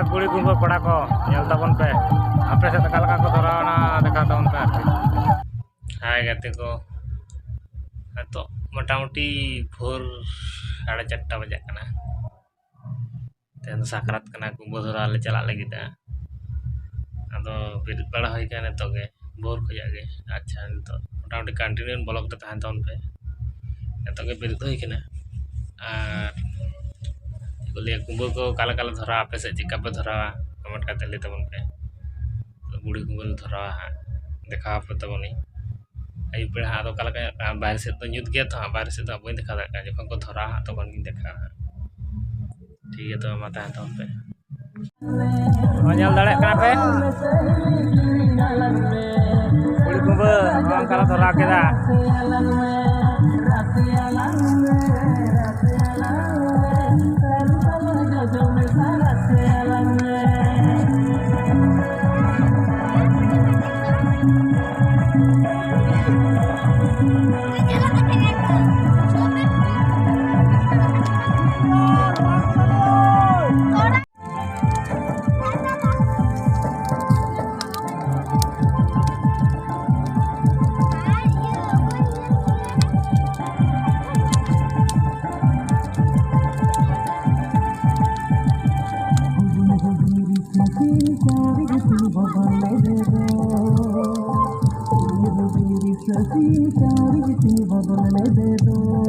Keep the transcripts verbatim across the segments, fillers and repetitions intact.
ᱠᱩᱲᱤ ᱠᱩᱢᱵᱟᱹ ᱠᱚᱲᱟ ᱠᱚ, ᱧᱮᱞ ᱛᱟᱵᱚᱱ ᱯᱮ, ᱟᱯᱮ ᱥᱮᱫ ᱚᱠᱟ ᱞᱮᱠᱟ ᱠᱚ ᱫᱷᱚᱨᱟᱣᱟ, ᱚᱱᱟ ᱫᱮᱠᱷᱟᱣ ᱛᱟᱵᱚᱱ ᱯᱮ ᱟᱨᱠᱤ᱾ ᱦᱟᱭ ᱜᱟᱛᱮ ᱠᱚ, ᱱᱤᱛᱚᱜ ᱢᱚᱴᱟᱢᱩᱴᱤ ᱵᱷᱳᱨ ᱥᱟᱲᱮ ᱪᱟᱨᱴᱟ ᱵᱟᱡᱟᱜ ᱠᱟᱱᱟ᱾ ᱛᱮᱦᱮᱧ ᱫᱚ ᱥᱟᱠᱨᱟᱛ ᱠᱟᱱᱟ, ᱠᱩᱢᱵᱟᱹ ᱫᱷᱚᱨᱟᱣ ᱞᱮ ᱪᱟᱞᱟᱜ ᱞᱟᱹᱜᱤᱫ᱾ ᱟᱫᱚ ᱵᱮᱨᱮᱫ ᱵᱟᱲᱟ ᱦᱩᱭ ᱠᱟᱱᱟ ᱱᱤᱛᱚᱜ ᱜᱮ, ᱵᱷᱳᱨ ᱠᱷᱚᱱᱟᱜ ᱜᱮ᱾ ᱟᱪᱪᱷᱟ, ᱱᱤᱛᱚᱜ ᱢᱚᱴᱟᱢᱩᱴᱤ continue ᱵᱞᱚᱜ ᱨᱮ ᱛᱟᱦᱮᱱ ᱛᱟᱵᱚᱱ ᱯᱮ᱾ ᱱᱤᱛᱚᱜ ᱜᱮ ᱵᱮᱨᱮᱫ ᱦᱩᱭ ᱠᱟᱱᱟ᱾ ᱟᱨ ᱪᱮᱫ ᱠᱚ ᱞᱟᱹᱭᱟ, ᱠᱩᱢᱵᱟᱹ ᱠᱚ ᱚᱠᱟ ᱞᱮᱠᱟ ᱞᱮ ᱫᱷᱚᱨᱟᱣᱟ, ᱟᱯᱮ ᱥᱮᱫ ᱪᱮᱫ ᱞᱮᱠᱟ ᱯᱮ ᱫᱷᱚᱨᱟᱣᱟ, comment ᱠᱟᱛᱮ ᱞᱟᱹᱭ ᱛᱟᱵᱚᱱ ᱯᱮ᱾ ᱵᱩᱲᱦᱤ ᱠᱩᱢᱵᱟᱹ ᱞᱮ ᱫᱷᱚᱨᱟᱣᱟ ᱦᱟᱸᱜ, ᱫᱮᱠᱷᱟᱣ ᱟᱯᱮ ᱛᱟᱵᱚᱱᱤᱧ᱾ ᱟᱹᱭᱩᱵ ᱵᱮᱲᱟ ᱦᱟᱸᱜ ᱟᱫᱚ ᱚᱠᱟ ᱞᱮᱠᱟ ᱧᱮᱞᱚᱜ ᱠᱟᱱᱟ, ᱵᱟᱭᱨᱮ ᱥᱮᱫ ᱫᱚ ᱧᱩᱛ ᱜᱮᱭᱟ ᱛᱚ ᱦᱟᱸᱜ, ᱵᱟᱭᱨᱮ ᱥᱮᱫ ᱫᱚ ᱦᱟᱸᱜ ᱵᱟᱹᱧ ᱫᱮᱠᱷᱟᱣ ᱫᱟᱲᱮᱭᱟᱜ ᱠᱟᱱᱟ᱾ ᱡᱚᱠᱷᱚᱱ ᱠᱚ ᱫᱷᱚᱨᱟᱣᱟ ᱦᱟᱸᱜ, ᱛᱚᱠᱷᱚᱱ ᱜᱤᱧ ᱫᱮᱠᱷᱟᱣᱟ ᱦᱟᱸᱜ᱾ ᱴᱷᱤᱠ ᱜᱮᱭᱟ, ᱛᱚᱵᱮ ᱢᱟ ᱛᱟᱦᱮᱱ ᱛᱟᱵᱚᱱ ᱯᱮ᱾ ᱱᱚᱣᱟ ᱧᱮᱞ ᱫᱟᱲᱮᱭᱟᱜ ᱠᱟᱱᱟ ᱯᱮ? ᱠᱩᱲᱤ ᱠᱩᱢᱵᱟᱹ ᱱᱚᱜᱼᱚ ᱱᱚᱝᱠᱟ ᱞᱮ ᱫᱷᱚᱨᱟᱣ ᱠᱮᱫᱟ᱾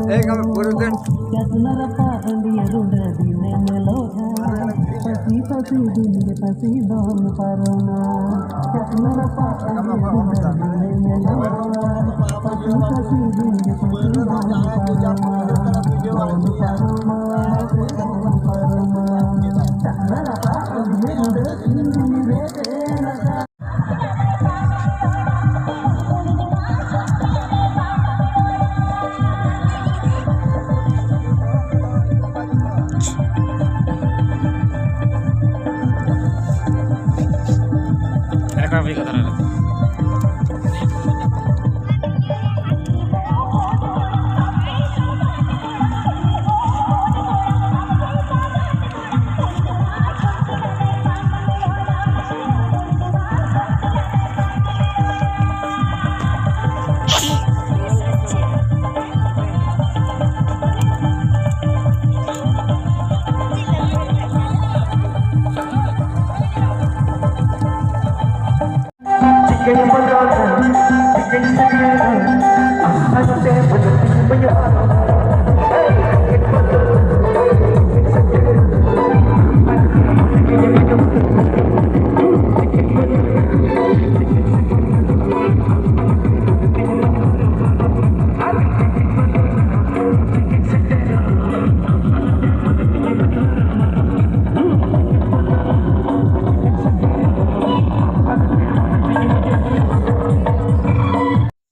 ᱮ, ᱠᱟᱢᱮ ᱯᱩᱨᱟᱹ ᱫᱤᱱ᱾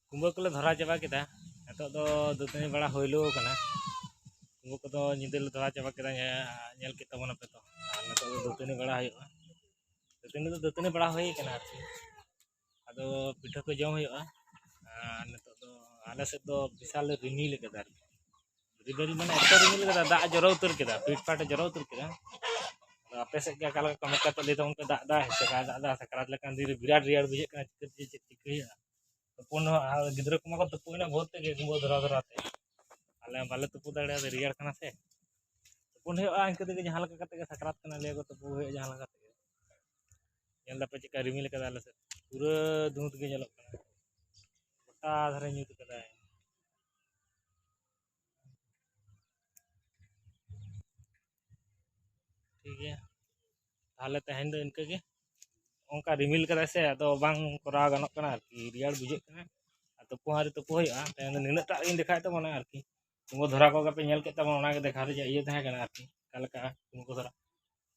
ᱠᱩᱢᱵᱟᱹ ᱠᱚᱞᱮ ᱫᱷᱚᱨᱟᱣ ᱪᱟᱵᱟ ᱠᱮᱫᱟ᱾ ᱱᱤᱛᱚᱜ ᱫᱚ ᱫᱟᱹᱛᱟᱹᱱᱤ ᱵᱟᱲᱟ ᱦᱩᱭᱞᱩ ᱟᱠᱟᱱᱟ᱾ ᱠᱩᱢᱵᱟᱹ ᱠᱚᱫᱚ ᱧᱤᱫᱟᱹ ᱞᱮ ᱫᱷᱚᱨᱟᱣ ᱪᱟᱵᱟ ᱠᱮᱫᱟ᱾ ᱧᱮ-, ᱧᱮᱞ ᱠᱮᱫ ᱛᱟᱵᱚᱱᱟᱯᱮ ᱛᱚ᱾ ᱟᱨ ᱱᱤᱛᱚᱜ ᱫᱚ ᱫᱟᱹᱛᱟᱹᱱᱤ ᱵᱟᱲᱟ ᱦᱩᱭᱩᱜᱼᱟ᱾ ᱫᱟᱹᱛᱟᱹᱱᱤ ᱫᱚ ᱫᱟᱹᱛᱟᱹᱱᱤ ᱵᱟᱲᱟ ᱦᱩᱭ ᱠᱟᱱᱟ ᱟᱨᱠᱤ᱾ ᱟᱫᱚ ᱯᱤᱴᱷᱟᱹ ᱠᱚ ᱡᱚᱢ ᱦᱩᱭᱩᱜᱼᱟ᱾ ᱟᱨ ᱱᱤᱛᱚᱜ ᱫᱚ ᱟᱞᱮ ᱥᱮᱫ ᱫᱚ ᱵᱤᱥᱟᱞ ᱨᱤᱢᱤᱞ ᱠᱟᱫᱟ ᱟᱨᱠᱤ᱾ ᱨᱤᱢᱤᱞ ᱢᱟᱱᱮ ᱮᱛᱚ ᱨᱤᱢᱤᱞ ᱠᱟᱫᱟ, ᱫᱟᱜ ᱡᱚᱨᱚ ᱩᱛᱟᱹᱨ ᱠᱮᱫᱟ, ᱯᱤᱴ ᱯᱟᱴ ᱮ ᱡᱚᱨᱚ ᱩᱛᱟᱹᱨ ᱠᱮᱫᱟ᱾ ᱟᱫᱚ ᱟᱯᱮ ᱥᱮᱫ ᱜᱮ ᱚᱠᱟ ᱞᱮᱠᱟ comment ᱠᱟᱛᱮ ᱞᱟᱹᱭ ᱛᱟᱵᱚᱱ ᱯᱮ, ᱫᱟᱜ ᱫᱟᱭ ᱥᱮ ᱵᱟᱭ ᱫᱟᱜ ᱫᱟ? ᱥᱟᱠᱨᱟᱛ ᱞᱮᱠᱟᱱ ᱫᱤᱱ ᱨᱮ ᱵᱤᱨᱟᱴ ᱨᱮᱭᱟᱲ ᱵᱩᱡᱷᱟᱹᱜ ᱠᱟᱱᱟ, ᱪᱤᱠᱟᱹᱛᱮ ᱪᱮᱫ ᱪᱤᱠᱟᱹ ᱦᱩᱭᱩᱜᱼᱟ? ᱛᱩᱯᱩᱱ ᱦᱚᱸ, ᱟᱨ ᱜᱤᱫᱽᱨᱟᱹ ᱠᱚᱢᱟ ᱠᱚ ᱛᱩᱯᱩᱭᱮᱱᱟ ᱵᱷᱳᱨ ᱛᱮᱜᱮ ᱠᱩᱢᱵᱟᱹ ᱫᱷᱚᱨᱟᱣ ᱫᱷᱚᱨᱟᱣ ᱛᱮ᱾ ᱟᱞᱮ ᱵᱟᱞᱮ ᱛᱩᱯᱩ ᱫᱟᱲᱮᱭᱟᱫᱟ, ᱨᱮᱭᱟᱲ ᱠᱟᱱᱟ ᱥᱮ᱾ ᱛᱩᱯᱩᱱ ᱦᱩᱭᱩᱜᱼᱟ ᱤᱱᱠᱟᱹ ᱛᱮᱜᱮ, ᱡᱟᱦᱟᱸ ᱞᱮᱠᱟ ᱠᱟᱛᱮ ᱜᱮ ᱥᱟᱠᱨᱟᱛ ᱠᱟᱱᱟ, ᱞᱟᱹᱭ ᱟᱠᱚ ᱛᱩᱯᱩ ᱦᱩᱭᱩᱜᱼᱟ ᱡᱟᱦᱟᱸ ᱞᱮᱠᱟ ᱛᱮᱜᱮ᱾ ᱧᱮᱞ ᱫᱟᱯᱮ ᱪᱮᱫᱠᱟ ᱨᱤᱢᱤᱞ ᱠᱟᱫᱟ ᱟᱞᱮ ᱥᱮᱫ, ᱯᱩᱨᱟᱹ ᱫᱷᱩᱸᱛ ᱜᱮ ᱧᱮᱞᱚᱜ ᱠᱟᱱᱟ, ᱜᱚᱴᱟ ᱫᱷᱟᱨᱮ ᱧᱩᱛ ᱠᱟᱫᱟᱭ᱾ ᱴᱷᱤᱠ ᱜᱮᱭᱟ, ᱛᱟᱦᱚᱞᱮ ᱛᱮᱦᱮᱧ ᱫᱚ ᱤᱱᱠᱟᱹ ᱜᱮ᱾ ᱚᱱᱠᱟ ᱨᱤᱢᱤᱞ ᱠᱟᱫᱟᱭ ᱥᱮ, ᱟᱫᱚ ᱵᱟᱝ ᱠᱚᱨᱟᱣ ᱜᱟᱱᱚᱜ ᱠᱟᱱᱟ ᱟᱨᱠᱤ, ᱨᱮᱭᱟᱲ ᱵᱩᱡᱷᱟᱹᱜ ᱠᱟᱱᱟ᱾ ᱟᱨ ᱛᱩᱯᱩ ᱦᱚᱸ ᱟᱹᱣᱨᱤ ᱛᱩᱯᱩ ᱦᱩᱭᱩᱜᱼᱟ᱾ ᱛᱮᱦᱮᱧ ᱫᱚ ᱱᱤᱱᱟᱹᱜ ᱴᱟᱜ ᱜᱤᱧ ᱫᱮᱠᱷᱟᱣᱮᱫ ᱛᱟᱵᱚᱱᱟ ᱟᱨᱠᱤ᱾ ᱠᱩᱢᱵᱟᱹ ᱫᱷᱚᱨᱟᱣ ᱠᱚ ᱜᱮᱯᱮ ᱧᱮᱞ ᱠᱮᱫ ᱛᱟᱵᱚᱱᱟ, ᱚᱱᱟᱜᱮ ᱫᱮᱠᱷᱟᱣ ᱨᱮᱭᱟᱜ ᱤᱭᱟᱹ ᱛᱟᱦᱮᱸ ᱠᱟᱱᱟ ᱟᱨᱠᱤ, ᱚᱠᱟ ᱞᱮᱠᱟ ᱠᱩᱢᱵᱟᱹ ᱠᱚ ᱫᱷᱚᱨᱟᱣ᱾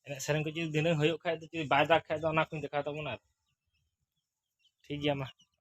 ᱮᱱᱮᱡ ᱥᱮᱨᱮᱧ ᱠᱚ ᱡᱩᱫᱤ ᱫᱷᱤᱱᱟᱹᱝ ᱦᱩᱭᱩᱜ ᱠᱷᱟᱡ ᱫᱚ, ᱡᱩᱫᱤ ᱵᱟᱭ ᱫᱟᱜᱽ ᱠᱷᱟᱡ ᱫᱚ, ᱚᱱᱟ ᱠᱚᱧ ᱫᱮᱠᱷᱟᱣ ᱛᱟᱵᱚᱱᱟ ᱟᱨᱠᱤ᱾ ᱴᱷᱤᱠ ᱜᱮᱭᱟ, ᱢᱟ᱾